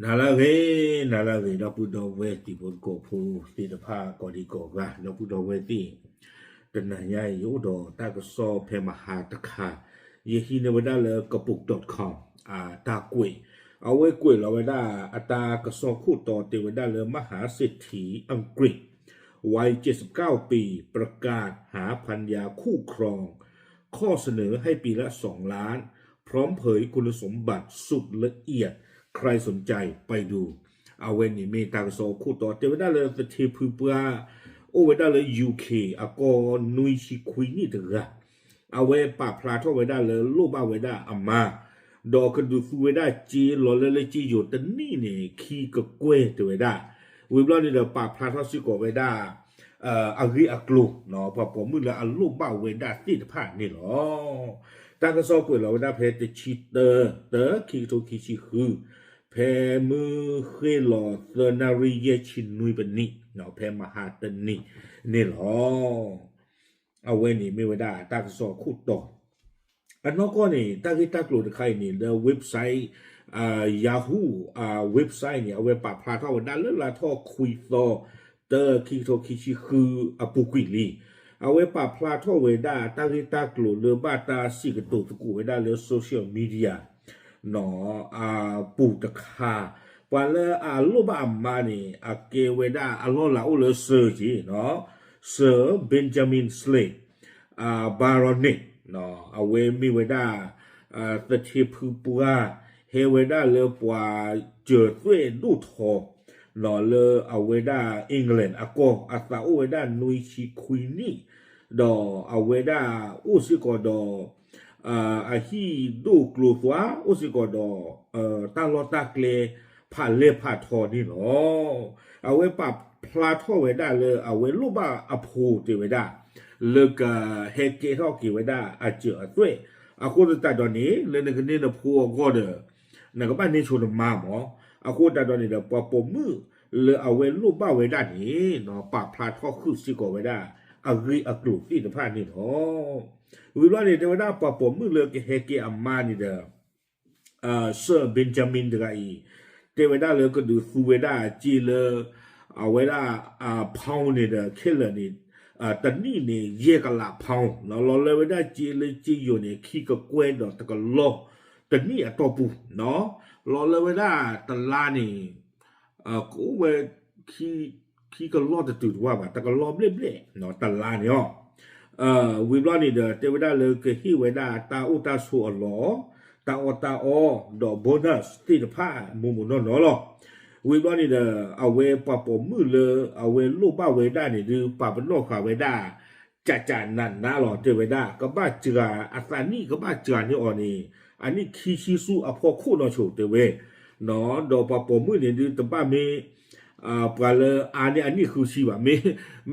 နၤလၢအဂ့ၤ, နၤလၢအဂ့ၤ ဒီပုၢ်ဒီဝဲၢ်တံၤဖိသကိးဖိသ့ၣ်တဖၣ် ကိးဒံကိးဂၤ ဒီပုၢ်ဒီဝဲၢ်သ့ၣ်, တနၤညါအံၤ ယအိၣ်ဒီးတၢ်ကစီၣ်ဖဲမဟါတခါ, ယဟံးန့ၢ်ဝဲဒၣ်လၢ ကပုာ် dot com အတၢ်ကွဲး, အဝဲကွဲးလီၤဝဲဒၣ်အတၢ်ကစီၣ်ခိၣ်တီတဲဝဲဒၣ်လၢ မဟါစ့ၣ်ထံ အင်္ဂရိတ် วัยเจ็ดสิบเก้าปี ประกาศหาภรรยาคู่ครอง ข้อเสนอให้ปีละสองล้าน พร้อมเผยคุณสมบัติสุดละเอียด ใครสนใจไปดู အဝဲန့ၣ်မ့ၢ်တၢ်ကစီၣ်ခိၣ်တီ တဲဝဲဒၣ်လၢသထ့ဖုပှၢ် အိၣ်ဝဲဒၣ်လၢ ယူၣ်ခ့ၣ် အကီၢ်နွံဆံခွံနံၣ်တဂၤ, အဝဲပာ်ဖျါထီၣ်ဝဲဒၣ်လၢလိၣ်ဘၣ်ဝဲဒၣ်အမါ, ဒီးကဒုးသူဝဲဒၣ်စ့လီၤလၢလၢစ့ယိၤတနံၣ်န့ၣ် ခံကကွဲၢ်တဲဝဲဒၣ်, ဝံၤဘျီန့ၣ်ဒီးပာ်ဖျါထီၣ်စ့ၢ်ကီးဝဲဒၣ် အဂ့ၢ်အကျိၤ ပှၤပိာ်မုၣ်လၢအလိၣ်ဘၣ်ဝဲဒၣ်သ့ၣ်တဖၣ်န့ၣ်လီၤ. တၢ်ကစီၣ်ကွဲးလီၤဝဲဒၣ်ဖဲတဆံတၢ တၢ ခံကထိခံဆံဃု, ဖဲမုၢ်ဃ့ၢ်လီၤသၢနၣ်ရံၣ်ယဲၢ်ဆံနွံပနံး ဖဲမဟါတနံၤန့ၣ်လီၤ. အဝဲန့ၣ်မ့ၢ်ဝဲဒၣ်တၢ်ကစီၣ်ခိၣ်တီ အနီၢ်ကီၢ်န့ၣ် တၢ်ဂ့ၢ်တၢ်ကျိၤတခါအံၤန့ၣ် လၢ website, Yahoo website န့ၣ် အဝဲပာ်ဖျါထီၣ်ဝဲဒၣ်လၢလါထီၣ်ခွံသီ တၢ ခံကထိခံဆံဃုအပူၤကွံာ်လံ. အဝဲပာ်ဖျါထီၣ်ဝဲဒၣ်တၢ်ဂ့ၢ်တၢ်ကျိၤလၢဘၣ်တၢ်စံးကတိၤသကိးဝဲဒၣ်လၢ social media ပူၤတခါ, ပှၤလၢအလိၣ်ဘၣ်အမါန့ၣ် အကဲဝဲဒၣ်အလီၢ်လၤအိၣ်လၢ Sir က့ၤ Sir Benjamin Slade Baronet အဝဲမ့ၢ်ဝဲဒၣ် သထ့ဖုပှၢ် ဟဲဝဲဒၣ်လၢပှၤစၢၤသွဲၣ်ဒိၣ်ထီ လၢအဝဲဒၣ် England အကီၢ် အသးအိၣ်ဝဲဒၣ်နွံဆံခွံနံၣ်, ဒီးအဝဲဒၣ်အိၣ်စ့ၢ်ကီးဒီး အဟံၣ်ဒိၣ်ကျိၤသွါ အိၣ်စ့ၢ်ကီးဒီး တၢ်လီၢ်တၢ်ကျဲ ဖးလဲၢ်ဖးထီန့ၣ်လီၤ. အဝဲပာ်ဖျါထီၣ်ဝဲဒၣ်လၢအဝဲလိၣ်ဘၣ်အဖိတဲဝဲဒၣ် လၢကဟဲကဲထီၣ်က့ၤဝဲဒၣ်အစၢၤအသွဲၣ်, အဃိသတးဒီးန့ၣ် လၢနကန့ၢ်နဖိအဂီၢ်ဒီး နကဘၣ်န့ၢ်ဆိနမါမး, အဃိသတးဒီးန့ၣ်ဒီး ပှၤပိာ်မုၣ်လၢအဝဲလိၣ်ဘၣ်ဝဲဒၣ်န့ၣ် ပာ်ဖျါထီၣ်ဃုာ်စ့ၢ်ကီးဝဲဒၣ် အဂ့ၢ်အကျိၤသ့ၣ်တဖၣ်န့ၣ်လီၤ. ဝံၤဘျီန့ၣ် တဲဝဲဒၣ်ပှၤပိာ်မုၣ်လၢကဟဲကဲအမါန့ၣ်ဒီး Sir Benjamin တဂၤအံၤ တဲဝဲဒၣ်လၢကဒုးသူဝဲဒၣ်စ့လၢ အဝဲဒၣ် pound န့ၣ်ဒီး ခဲလၢာ်န့ၣ် တနံၣ်န့ၣ် ယဲၢ်ကလး pound လီၤလၢဝဲဒၣ်စ့လၢစ့ယိၤန့ၣ် ခံကကွဲၢ်ဒီးတကလီၢ် တနံၣ်အတီၢ်ပူၤ, လီၤလၢဝဲဒၣ်တလါန့ၣ် ကအိၣ်ဝဲ ခံကလီၢ်တတုၤတဝၢ်ဘၣ် တကလီၢ်ဘျဲၣ်ဘျဲၣ် တလါန့ၣ်အီၤ, ဝံၤဘျီန့ၣ်ဒီး တဲဝဲဒၣ်လၢကဟ့ၣ်ဝဲဒၣ်တၢ်အိၣ်တၢ်ဆိးအလီၢ် တၢ်အီၣ်တၢ်အီ ဒီး bonus သ့ၣ်တဖၣ် မိၢ်မိၢ်နီၢ်နီၢ်လီၤ. ဝံၤဘျီန့ၣ်ဒီး အဝဲပှၤပိာ်မုၣ်လၢအဝဲလိၣ်ဘၣ်ဝဲဒၣ်န့ၣ်ဒုး ပာ်ပနီၣ်ဃာ်ဝဲဒၣ် ကးကးနးနးလီၤ တဲဝဲဒၣ် ကဘၣ်စှၤ အသးနံၣ်ကဘၣ်စှၤန့ၢ်အီၤန့ၣ် အနံၣ်ခံဆံဆူအဖီခိၣ်နီၢ်ဆိတဲဝဲ, ဒီးပှၤပိာ်မုၣ်န့ၣ်ဒုးတဘၣ်မ့ၢ် ပှၤလၢအါန့ၢ်အနံၣ်ဃုဆံဘၣ်, မ့ၢ်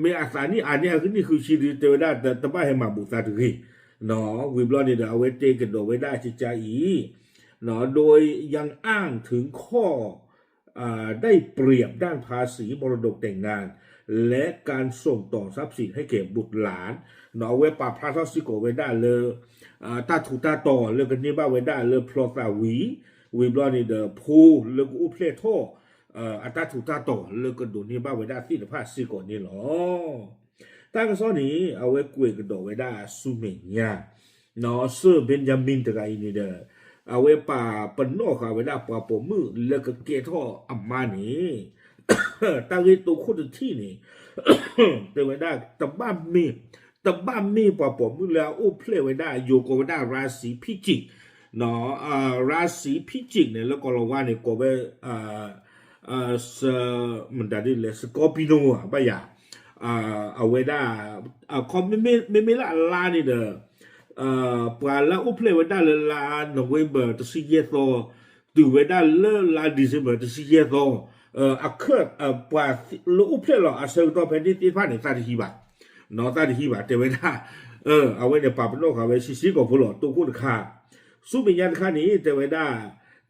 မ့ၢ်အသးနံၣ်အါန့ၢ်အနံၣ်ဃုဆံဒုး တဲဝဲဒၣ်တဘၣ်ဟဲမၤဘူးသးတဂ့ၤ, ဝံၤဘျီန့ၣ်ဒီး အဝဲတဲကဒီးဝဲဒၣ်ကကါအံၤ โดยยังอ้างถึงข้อได้เปรียบด้านภาษีมรดกแต่งงาน และการส่งต่อทรัพย์สินให้แก่บุตรหลาน အဝဲပာ်ဖျါထီၣ်စ့ၢ်ကီးဝဲဒၣ်လၢ တၢ်ထူးတၢ်တီၤလၢကန့ၢ်ဘၣ်ဝဲဒၣ်လၢဖျီသးဝံၤ, ဝံၤဘျီန့ၣ်ဒီး ဖိလၢကအိၣ်ဖျဲၣ်ထီၣ် အတၢ်ထူးတၢ်တီၤလၢကဒိးန့ၢ်ဘၣ်ဝဲဒၣ်သ့ၣ်တဖၣ်စ့ၢ်ကီးန့ၣ်လီၤ. တၢ်ကစီၣ်န့ၣ် အဝဲကွဲးကဒီးဝဲဒၣ်ဆူမဲာ်ညါ Sir Benjamin တဂၤအံၤန့ၣ်ဒီး အဝဲပာ်ပနီၣ်ဃာ်ဝဲဒၣ်ပှၤပိာ်မုၣ်လၢကကဲထီၣ်အမါန့ၣ် တၢ်ဂ့ၢ်တိခိၣ်တထံၣ်န့ၣ် တဲဝဲဒၣ် တဘၣ်မ့ၢ် တဘၣ်မ့ၢ်ပှၤပိာ်မုၣ်လၢအအိၣ်ဖျဲၣ်ဝဲဒၣ် ယိၤကိးဝဲဒၣ် ราศีพิจิก ราศีพิจิก န့ၣ် လၢကိၤလၤဝါန့ၣ် ကိးဝဲ မတၤဒ်လဲၣ် Scorpio ဘၣ်ယၤ အဝဲဒၣ် မ့မ့ၢ်လၢအလါန့ၣ်ဒီး ပှၤလၢအအိၣ်ဖျဲၣ်ဝဲဒၣ်လၢလါ November တဆံယဲၢ်သီ တုၤဝဲဒၣ်လၢလါ December တဆံယဲၢ်သီ အခၢၣ် ပှၤလၢအိၣ်ဖျဲၣ်လီၤအဆၢကတီၢ်ဖဲန့ၣ်သ့ၣ်တဖၣ်န့ၣ် သးတဟံးဘၣ်, သးတဟံးဘၣ် တဲဝဲဒၣ် အဝဲန့ၣ်ပာ်ပနီၣ်ဃာ်ဝဲဆံးဆံးကိာ်ဖိလီၤ တိခိၣ်တခါ ဆူမဲာ်ညါတခါန့ၣ် တဲဝဲဒၣ်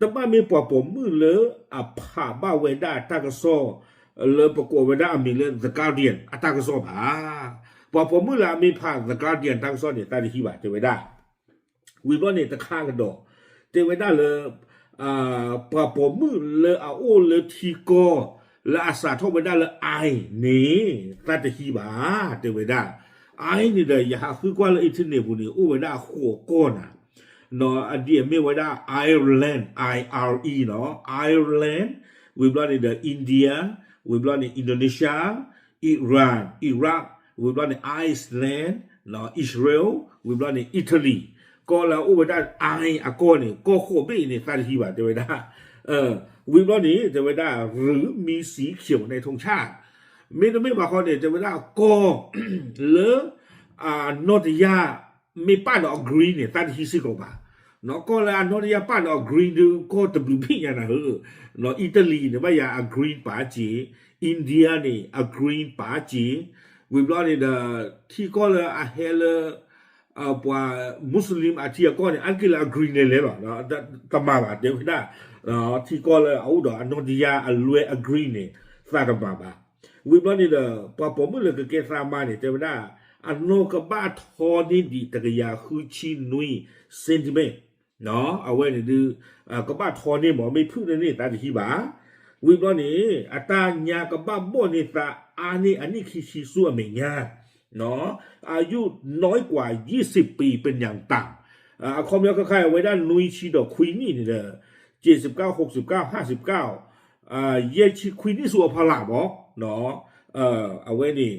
တဘၣ်မ့ၢ်ပှၤပိာ်မုၣ်လၢအဖးဘၣ်ဝဲဒၣ်တၢ်ကစီၣ် လၢပကိးဝဲဒၣ်အမံၤလၢ The Guardian အတၢ်ကစီၣ်ဘၣ်. ပှၤပိာ်မုၣ်လၢအမ့ၢ်ဖး The Guardian တၢ်ကစီၣ်န့ၣ် သးတဟံးဘၣ် တဲဝဲဒၣ် ဝံၤဘျီန့ၣ်တခါကဒီး တဲဝဲဒၣ်လၢ ပှၤပိာ်မုၣ်လၢအအိၣ်လၢထံကီၢ် လၢအစးထီၣ်ဝဲဒၣ်လၢ I န့ၣ် သးတဟံးဘၣ် တဲဝဲဒၣ်. I န့ၣ်ဒီး ယဟးဃုကွၢ်လၢ internet ပူၤန့ၣ် အိၣ်ဝဲဒၣ်ဃိးကီၢ်နၤ, အဒ်အမ့ၢ်ဝဲဒၣ် Ireland, I R E နီၤ, Ireland, ဝံၤဘျီန့ၣ်ဒီး India, ဝံၤဘျီန့ၣ် Indonesia, Iran, Iraq, ဝံၤဘျီန့ၣ် Iceland, Israel, ဝံၤဘျီန့ၣ် Italy, ကီၢ်လၢအအိၣ်ဝဲဒၣ် I အကီၢ်န့ၣ် ကီၢ်ဃိးဘ့ၣ်အံၤန့ၣ် သးတဟံးဘၣ် တဲဝဲဒၣ်. ဝံၤဘျီန့ၣ် တဲဝဲဒၣ် หรือมีสีเขียวในธงชาติ မ့တမ့ၢ်ဘၣ်ဃီန့ၣ် တဲဝဲဒၣ်ကီၢ် လၢ အနီၢ်တယၢ် မ့ၢ်ပာ်ဒီးအ green န့ၣ် သးတဟံးစ့ၢ်ကီးဘၣ်. ကီၢ်လၢအနီၢ်တယၢ်ပာ်ဒီးအ green ဒုး ကီၢ်တဘျုးဘ့ၣ်ညါနၤဧၢ, Italy န့ၣ် ဘၣ်ယၤအ green ပာ်စ့ၢ်, India န့ၣ် အ green ပာ်စ့ၢ်, ဝံၤဘျီန့ၣ်ဒီး ထံကီၢ်လၢအဟဲလၢ ပှၤ Muslim အထံအကီၢ်န့ၣ် အါတက့ၢ်လၢအ green လဲၤလဲၤလီၤ, တမၤဘၣ် တဲဝဲဒၣ်. ထံကီၢ်လၢအအိၣ်ဒီးအနီၢ်တယၢ်အလွဲၢ်အ green န့ၣ် သးတမၤဘၣ်. ဝံၤဘျီန့ၣ်ဒီး ပှၤပိာ်မုၣ်လၢကကဲသးမါန့ၣ် တဲဝဲဒၣ် အနီၢ်ကဘၣ်ထီန့ၢ်ဒံးတကယၤဃုဆံနွံ centimeter အဝဲန့ၣ်ဒုး ကဘၣ်ထီန့ၢ်မး မ့ၢ်ဖုၣ်န့ၢ်န့ၣ် သးတဟံးဘၣ်. ဝံၤဘျီန့ၣ် အတၢ်ညါကဘၣ်ဘီၣ်န့ၢ်သးအါန့ၢ်အနံၣ်ခံဆံဆူအမဲာ်ညါ อายุน้อยกว่ายี่สิบปีเป็นอย่างต่ำ အခီပညီခဲခါအဝဲဒၣ်နွံဆံဒီးခွံနံၣ်န့ၣ်ဒီး เจ็ดสิบเก้า หกสิบเก้า ห้าสิบเก้า ယဲၢ်ဆံခွံနံၣ်ဆူအဖီလာ်မး အဝဲန့ၣ်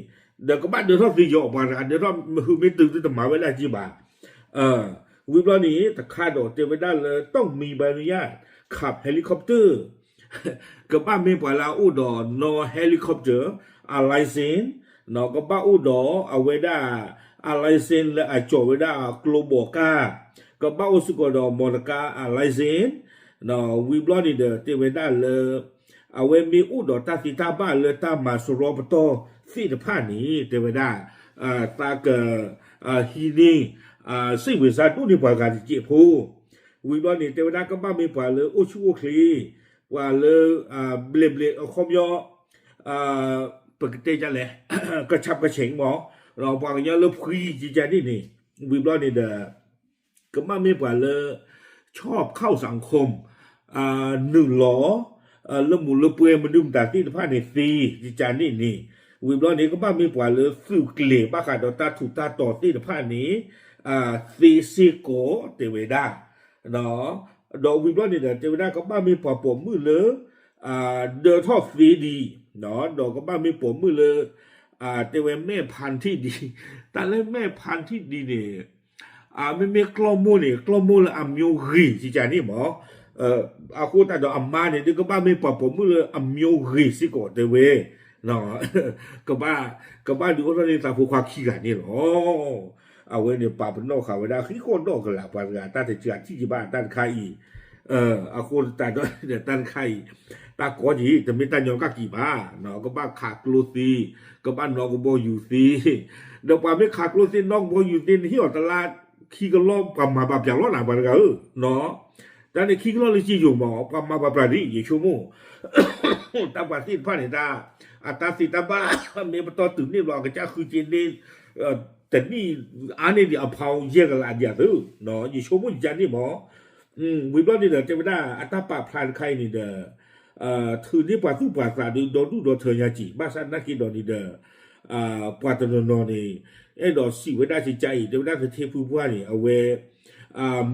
ဒီးကဘၣ်ဒၢးထီၣ်သ့ယီၤ ပှၤတဂၤဒၢးထီၣ်မ့ၢ်ဟုးမ့ၢ်တုၤသုတမၤဝဲဒၣ်က့ဘၣ်. ဝံၤဘျီန့ၣ် တခါဒီးတဲဝဲဒၣ်လၢ ต้องมีใบอนุญาตขับ helicopter ကဘၣ်မ့ၢ်ပှၤလၢအအိၣ်ဒီးနီၢ် helicopter အ license ကဘၣ်အိၣ်ဒီးအဝဲဒၣ်အ license လၢအကၠီၤဝဲဒၣ်ကျိဘီကါ, ကဘၣ်အိၣ်စ့ၢ်ကီးဒီး မော်တော်ကား အ license ဝံၤဘျီန့ၣ်ဒီး တဲဝဲဒၣ်လၢ အဝဲမ့ၢ်အိၣ်ဒီးတၢ်သ့တၢ်ဘၣ်လၢတၢ်မၤစရီပတီၢ်သ့ၣ်တဖၣ်န့ၣ် တဲဝဲဒၣ် သးက ဟံးန့ၢ် စိတ်ဝင်စား ဒိၣ်န့ၢ်ပှၤဂၤတစဲးဖိ ဝံၤဘျီန့ၣ် တဲဝဲဒၣ်ကဘၣ်မ့ၢ်ပှၤလၢအိၣ်ဆူၣ်အိၣ်ချ့, ပှၤလၢ ဘျဲးဘျဲးအခီပညီ ပကတဲဒ်လဲၣ် ကဆးကဆဲးမး, ဒီးပှၤကညီလၢဖှံကကန့ၣ်န့ၣ် ဝံၤဘျီန့ၣ်ဒီး ကဘၣ်မ့ၢ်ပှၤလၢ ชอบเข้าสังคม နုာ်လီၤ လၢမူးလၢပွဲမနုၤမတၤသ့ၣ်တဖၣ်န့ၣ်သ့ ကကန့ၣ်န့ၣ်, ဝံၤဘျီန့ၣ် ကဘၣ်မ့ၢ်ပှၤလၢသုးကျဲၤဘၣ်ဃးဒီးတၢ်ထူးတၢ်တီၤသ့ၣ်တဖၣ်န့ၣ် သ့စ့ၢ်ကီး တဲဝဲဒၣ် ဒီးဝံၤဘျီန့ၣ်ဒီး တဲဝဲဒၣ်ကဘၣ်မ့ၢ်ပှၤပိာ်မုၣ်လၢ ဒၢးထီၣ်သ့ဒံး, ဒီးကဘၣ်မ့ၢ်ပိာ်မုၣ်လၢ တဲဝဲမဲၣ်ဖါထံၣ်ဒံး, တၢ်လၢမဲၣ်ဖါထံၣ်ဒံးန့ၣ် မ့မ့ၢ်ကျီၢ်မိၢ်န့ၣ် ကျီၢ်မိၢ်လၢအမျိုးဂ့ၤ ကကန့ၣ်မး, အဃိသတးဒီးအမါန့ၣ် ဒုးကဘၣ်မ့ၢ်ပှၤပိာ်မုၣ်လၢအမျိုးဂ့ၤစ့ၢ်ကီးတဲဝဲ ကဘၣ်ဒုးအိၣ်ထီၣ်န့ၢ်သးဖိခွါခံဂၤန့ၣ်လီၤ. အဝဲန့ၣ်ပာ်ပနီၣ်ဃာ်ဝဲဒၣ် ဃံဃီၣ်ဒီးကလး ပှၤတဂၤတၢ်တစှၤထံၣ်ကဘၣ်တၢ်တခါအံၤ, အဃိသတးဒီးတၢ်တခါအံၤ တၢ်ကီက့ၤ တမ့ၢ်တၢ်ညီကၣ်က့ၤဘၣ်, ကဘၣ်ခးကျိသ့, ကဘၣ်နီၣ်ကဘီယူၤသ့, ဒီးပှၤမ့ၢ်ခးကျိသ့နီၣ်ကဘီယူၤသ့ နဟ့ၣ်အီၤတလါခံကလီၢ် ပှၤမၤဘၣ်ပျၢ်လီၤနၤ ပှၤတဂၤဧၢ, တၢ်န့ၣ်ခံကလီၢ်လၢက့ယိာ်မး ပှၤမၤဘၣ်ပျၢ်ဒ် ယဆိကမိၣ် တၢ်ပှၤသ့ၣ်တဖၣ်န့ၣ် တၢ် အတၢ်သ့တၢ်ဘၣ် မ့ၢ်ပတီၢ်တုၤန့ၣ်ဘျီ အကစၢ်ဃုက့ၤန့ၢ် တနံၣ်အါန့ၢ်ဒံးအဖီယဲၢ်ကလးဒံးအသိး, ယဆိကမိၣ်ယကန့ၣ်မး, ဝံၤဘျီန့ၣ်ဒီး တဲဝဲဒၣ်အတၢ်ပာ်ဖျါတခါအံၤန့ၣ်ဒီး ထုးန့ၢ်ပှၤသူၣ်ပှၤသးဒုးဒီဒူၣ်ဒီထၢညါက့ၤ ဘၣ်ဆၣ်နာ်က့ဒီးန့ၣ်ဒီး ပှၤတနီၤနီၤန့ၣ် အဲၣ်ဒိးစံးဝဲဒၣ်ကကါအံၤ တဲဝဲဒၣ်သထ့ဖုပှၢ်န့ၣ် အဝဲ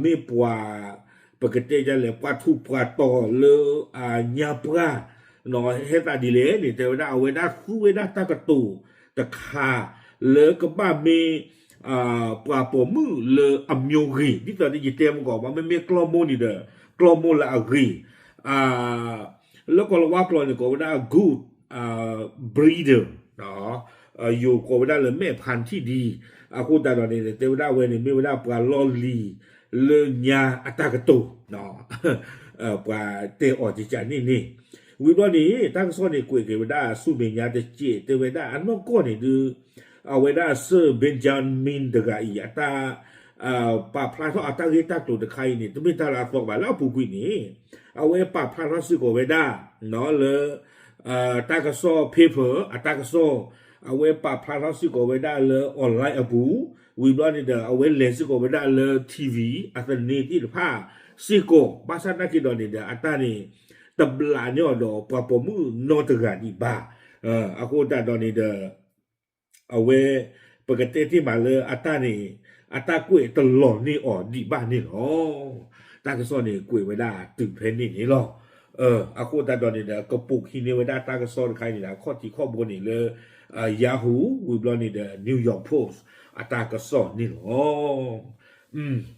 မ့ၢ်ပှၤ ပကတဲဒ်လဲၣ် ပှၤထူးပှၤတီၤလၢ အညါပှၢ် ဟဲသးဒ်လဲၣ်န့ၣ် တဲဝဲဒၣ်အဝဲဒၣ်သူဝဲဒၣ်တၢ်ကတိၤတခါ လၢကဘၣ်မ့ၢ် ပှၤပိာ်မုၣ်လၢအမျိုးဂ့ၤ ဒ်သိးယတဲမ့ၢ်ကီး မ့မ့ၢ်ကျီၢ်မိၢ်န့ၣ်ဒီး ကျီၢ်မိၢ်လၢအဂ့ၤ လၢကီၢ်လၤဝါကျိာ်န့ၣ် ကိးဝဲဒၣ် good breeder ယိၤကိးဝဲဒၣ်လၢမဲၣ်ဖါထံၣ်ဒံ အဃိသတးဒီးန့ၣ် တဲဝဲဒၣ်အဝဲန့ၣ် မ့ၢ်ဝဲဒၣ်ပှၤလီၢ်လံၤလၢညါအတၢ်ကတိၤ ပှၤတဲအီၤကကါန့ၣ်န့ၣ် ဝံၤဘျီန့ၣ် တၢ်ကစီၣ်န့ၣ် ကွဲးက့ၤဝဲဒၣ်ဆူမဲာ်ညါတစဲး တဲဝဲဒၣ်အနီၢ်ကီၢ်န့ၣ်ဒုး အဝဲဒၣ် Sir Benjamin တဂၤအံၤ အတၢ် ပာ်ဖျါထီၣ်အတၢ်ဂ့ၢ်တၢ်ကျိၤတခါအံၤန့ၣ် တမ့ၢ်တၢ်လၢအသီဘၣ် လၢအပူၤကွံာ်န့ၣ် အဝဲပာ်ဖျါထီၣ်စ့ၢ်ကီးဝဲဒၣ် လၢ တၢ်ကစီၣ် paper အတၢ်ကစီၣ် အဝဲပာ်ဖျါထီၣ်စ့ၢ်ကီးဝဲဒၣ်လၢ online အပူၤ ဝံၤဘျီန့ၣ်ဒီး အဝဲလဲၤစ့ၢ်ကီးဝဲဒၣ်လၢ ထံၣ်ဝံၤ အသန့သ့ၣ်တဖၣ်စ့ၢ်ကီး, ဘၣ်ဆၣ်သနာ်က့ဒီးန့ၣ်ဒီး အတၢ်န့ၣ် တဘျးန့ၢ်အီၤဒီးပှၤပိာ်မုၣ်နီတဂၤဒံးဘၣ်. အဃိသတးဒီးန့ၣ်ဒီး အဝဲ ပကတဲတ့ၢ်မးလၢအတၢ်န့ၣ် အတၢ်ကွဲးတလီၤန့ၢ်အီၤဒံးဘၣ်န့ၣ်လီၤ. တၢ်ကစီၣ်န့ၣ်ကွဲးဝဲဒၣ်တုၤဖဲန့ၣ်န့ၣ်လီၤ. အဃိသတးဒီးန့ၣ်ဒီး ကပိာ်ခံန့ၢ်ဝဲဒၣ်တၢ်ကစီၣ်တခါန့ၣ်ဒီး ခီၣ်ထံးခီၣ်ဘိန့ၣ်လၢ Yahoo ဝံၤဘျီန့ၣ်ဒီး New York Post အတၢ်ကစီၣ်န့ၣ်လီၤ.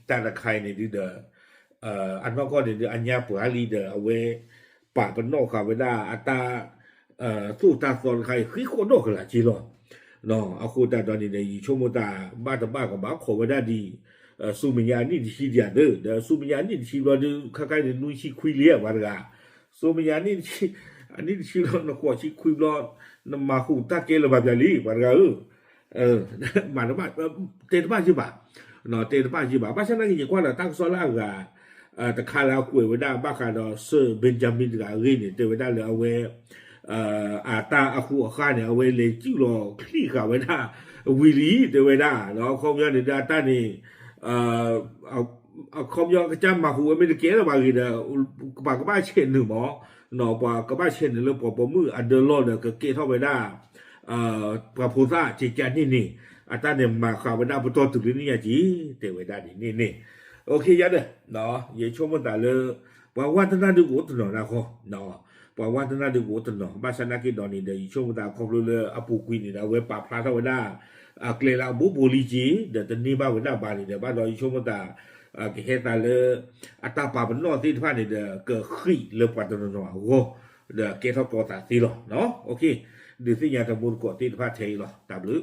တၢ်တခါအံၤန့ၣ်ဒုဒီး အနီၢ်ကီၢ်န့ၣ်ဒု အညါပှၤလံဒီး အဝဲ ပာ်ပနီၣ်ဃာ်ဝဲဒၣ်အတၢ် သိၣ်တၢ်သီတခါအံၤ ဃ့ဃီၣ်ဒီၣ်ကလာ်က့လီၤ. အဃိသတးဒီးန့ၣ်ဒီး ယဆိကမိၣ်သး ဘၣ်တဘၣ်ကဘၣ်ခိးဝဲဒၣ်ဒ် ဆူမဲာ်ညါနံၣ်တဆံဒံးဧါဒီး ဒီးဆူမဲာ်ညါနံၣ်တဆံဘျီဒု ခါခါန့ၣ် နွံဆံခွံလံဧါ ပှၤတဂၤ, ဆူမဲာ်ညါနံၣ်တဆံ အနံၣ်တဆံဘျီ နဃိးဆံခွံဘျီ နမၤဟူးတၢ်ကဲလၢၤဘၣ်ပျၢ်လံ ပှၤတဂၤဧၢ မၤတဘၣ် တဲတဘၣ်က့ဘၣ်, တဲတဘၣ်က့ဘၣ်. ဘၣ်ဆၣ်သနာ်က့ ယကွၢ်ဒီးတၢ်ကစီၣ်လၢအဂၤ တခါလၢအကွဲးဝဲဒၣ်ဘၣ်ဃးဒီး Sir Benjamin တဂၤအဂ့ၢ်န့ၣ် တဲဝဲဒၣ်လၢအဝဲ အတၢ်အဃူအဃာ်န့ၣ် အဝဲလဲၤစုၣ်လီၤချံၣ်ဃာ်ဝဲဒၣ် ဝံၤလံ တဲဝဲဒၣ် ဒီးအခီပညီန့ၣ်ဒီးအတၢ်န့ၣ် အခီပညီကစၢ်မၤဟူးဝဲမ့ၢ်တကဲလၢၤဘၣ်ဂ့ၤဒီး ပှၤကဘၣ်ဆဲးနုာ်မး, ပှၤကဘၣ်ဆဲးနုာ်လၢပှၤပိာ်မုၣ်အဒၢလီၢ်ဒီးကကဲထီၣ်ဝဲဒၣ် ပှၤဖိသၣ်ကကန့ၣ်န့ၣ် အတၢ်န့ၣ်မၤဃာ်ဝဲဒၣ်ပတီၢ်တုၤလၢနံၣ်ညါက့ တဲဝဲဒၣ်န့ၣ်န့ၣ်န့ၣ်. အိၣ်ခ့ယါဒီး ယဆိကမိၣ်သးလၢ ပှၤဝါတနၢ်ဒုကအိၣ်တနီၤနၢ်ဃီ, ပှၤဝါတနၢ်ဒုကအိၣ်တနီၤ ဘၣ်ဆၣ်သနာ်က့ဒီးန့ၣ်ဒီး ယဆိကမိၣ်သးခီဖျိလၢအပူၤကွံာ်န့ၣ်ဒီး အဝဲပာ်ဖျါထီၣ်ဝဲဒၣ် အကျဲလၢအဘိးဘိလံက့ ဒီးတန့ၢ်ဘၣ်ဝဲဒၣ်ဘၣ်န့ၣ်ဒီး ဘၣ်ဒီးယဆိကမိၣ်သး ကဟဲသးလၢ အတၢ်ပာ်ပနီၣ်သ့ၣ်တဖၣ်န့ၣ်ဒီး ကဃံးလၢပှၤတနီၤနီၤအဂီၢ် ဒီးကဲထီၣ်ကီသးသ့လီၤ. ဒုးသ့ၣ်ညါတမူတကိးသ့ၣ်တဖၣ်ထဲအံၤလီၤ. တၢ်ဘျုး